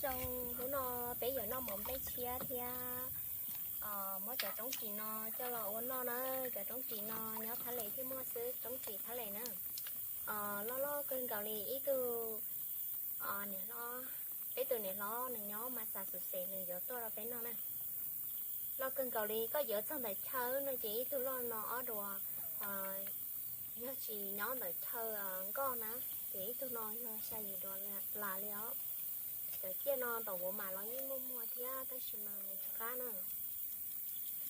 Zoo, hnub no peb yuav noj mov nplej tshiab thiab muab cov roob ris no coj los ua noj na. Cov roob ris no nyob Thab Les thiaj muaj xwb, roob ris Thab Les na. Loj loj kawg nkaus li, ib tug niam hlob, peb tus niam hlob nws nyob Mas Xas Xus Xes nws yuav tuaj rau peb noj na. Loj kawg nkaus li, koj yuav txog ntawm chaw no ces ib tug loj no ob duas, yog tsis nyob ntawm chaw nkoj na, ces ib tug no yog xya yim duas las li os. Cov ciaj no tom Walmart los yeej muaj muag thiab tab sis mas nws tsis qab na,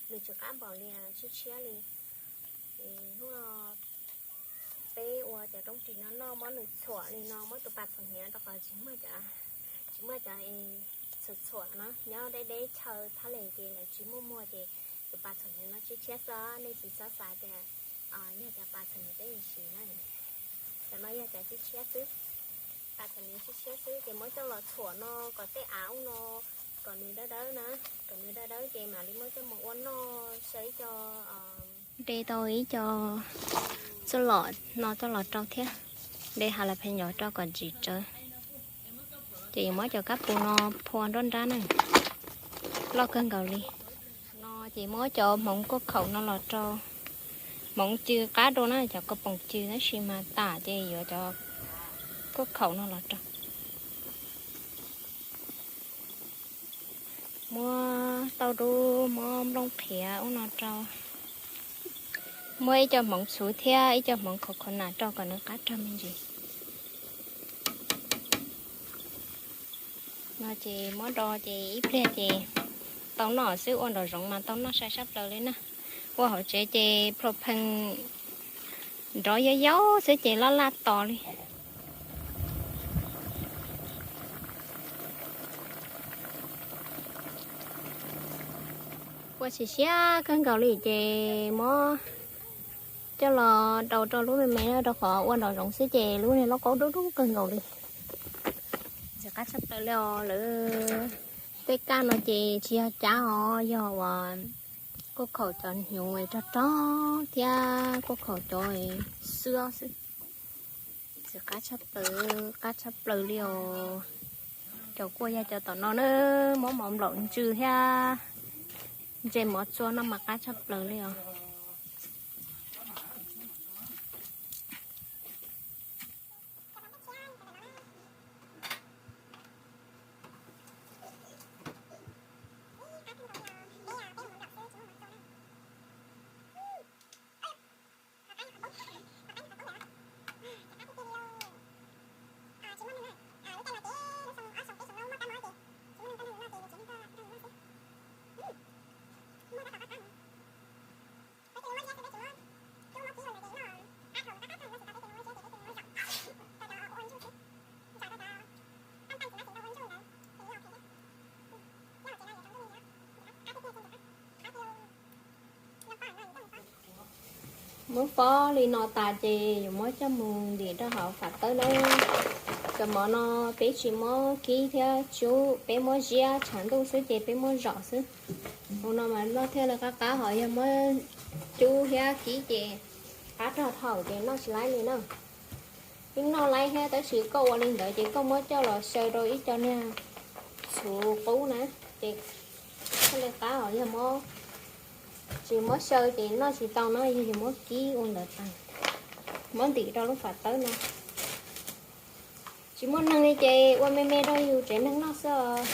nws tsis qab npaum li tshiab tshiab li. Hnub no peb ua cov roob ris no noj, muab nws txhuam li no, muab tus pas txhuam hniav rau qhov tsis muaj cov, tsis muaj cov txhuam txhuam no nyob deb deb chaw Thab Les ces lawv tsis muaj muag ces tus pas txhuam hniav no tshiab tshiab xwb, nej tsis txhob xav tias yog cov pas txhuam hniav peb siv na. Cov no yog cov tshiab tshiab xwb, pas txhuam hniav tshiab tshiab xwb ces muab coj los txhuam no kom tej av no kom nws dawb dawb na, kom nws dawb dawb ces mam li muab coj mus ua noj, xaws ib co, de tau ib co txuj lom no coj los rau thiab, de jalapeño rau kom ntsim tsawv. Ces yuav muab cov kab pus no phua nruab nrab na, loj kawg nkaus li. No ces muab cov hmoov kuaj khaum no los rau, hmoov cw qab dua na, cov kaus poom cw tab sis mas tas ces yuav cov kuaj khaum no los rau. Muab tauj dub, muab nplooj qhiav ub no rau, muab ib co hmoov txhuv thiab ib co hmoov coconut rau kom nws qab rog me ntsis. No ces muab do ces ib pliag ces tau noj xwb, ua nraum zoov mas tau noj sai sab plaws li na. Ua hauv tsev ces propane nrov yau yau xwb ces laj laj tos li. Ua siav siav kawg nkaus li ces muab coj los daus rau lub me me, rau qhov ua nraum zoov xwb ces lub niag lauj kaub dub dub kawg nkaus li. Ntxim qab tshaj plaws li os. Lawv tej kaj no ces tsis yog cab os, yog uas kuaj khaum cov hnyuv rog rog thiab kuaj khaum cov xwb xwb. Ntxim qab tshaj plaws, qab tshaj plaws li os. Cov kuaj yog cov tom no na, muab mov nplaum ntsw thiab ntse mov txua noj mas qab tshaj plaws li os. Muab fob li no tas ces yuav muab coj mus ntim rau hauv fam tawb na. Cov mov no peb tsis muab kib thiab tsub, peb muab ziab tshav ntuj xwb ces peb muab zom xwb. Ua no mas noj thiaj li qab qab, ho yog muab cub thiab kib ces qab rog thaum ces noj tsis laib li na. Yeej noj laib thiab tab sis koj ua li ntawd ces koj muab coj los xyaw rau ib co niag txhuv qub na, ces thiaj li qab, ho yog muab, tsis muab xyaw ces noj tsis tau na, yog yus muab kib ua ntawd tas, muab ntim rau lub fam tawb no. Tsis muaj neeg li ces ua me me rau yus tsev neeg noj xwb os.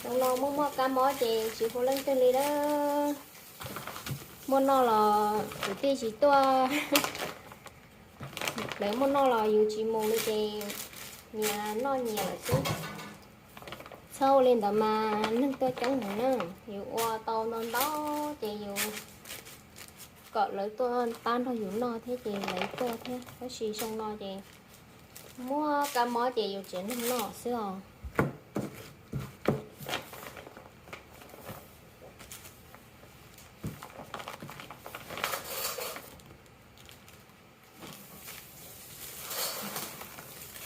Tus no muaj muaj kab mob ces tsis hu leej twg li lawm. Muaj noj los kwv tij tsis tuaj, lawv muaj noj los yus tsis mus li ces nyias noj nyias lawm xwb. Txhob ua li ntawd mas neeg tuaj coob heev na. Yus ua tau ntau ntau ces yus kom lawv tuaj pab nrog yus noj thiab ces lawv tuaj thiab, tab sis xyoo no ces muaj kab mob ces yus tsev neeg noj xwb os.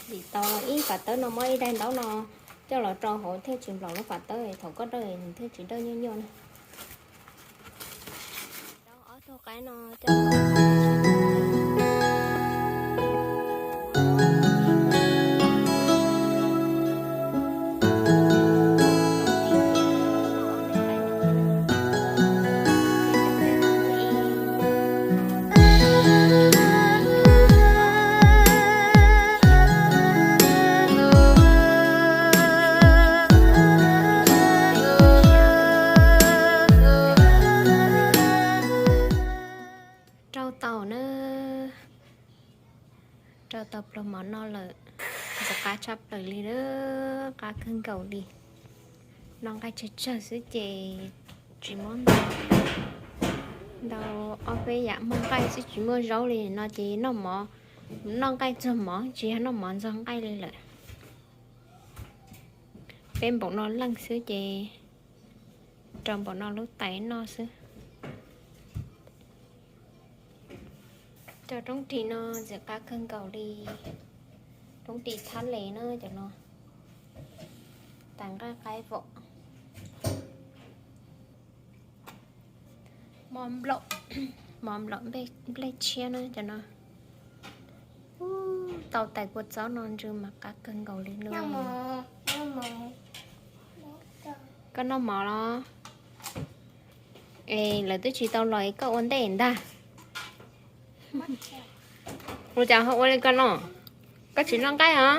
Vim tau ib fam tawb no muab ib daim ntaub no coj los rau hauv thiaj tsis nplaum lub fam tawb, thaum koj dawj nws thiaj tsis dawj nyuaj nyuaj na. Rau ob tug qaib no coj Rau tau pluas mov noj lawm, ntxim qab tshaj plaws li, qab kawg nkaus li. Noj nqaij tsawg tsawg xwb ces tsis muab ntau, ntau ob peb yam muaj nqaij xwb tsis muaj zaub li no ces noj mov, noj nqaij txog mov tsis yog noj mov ntxog nqaij li lawm. Peb npaum no leej xwb ces rau npaum no lub tais noj xwb. Cov roob ris no ntxim qab kawg nkaus li. Roob ris thab les na cov no, tais nqaij qaib vom. Mov nplaum, mov nplaum nplej tshiab na cov no. Tau tais kua txob no ntsw mas qab kawg nkaus li no. Koj noj mov los? Es lawv twb tsis tau los es koj ua ntej ntag. Ua cas ho ua li koj no? Koj tsis noj nqaij os?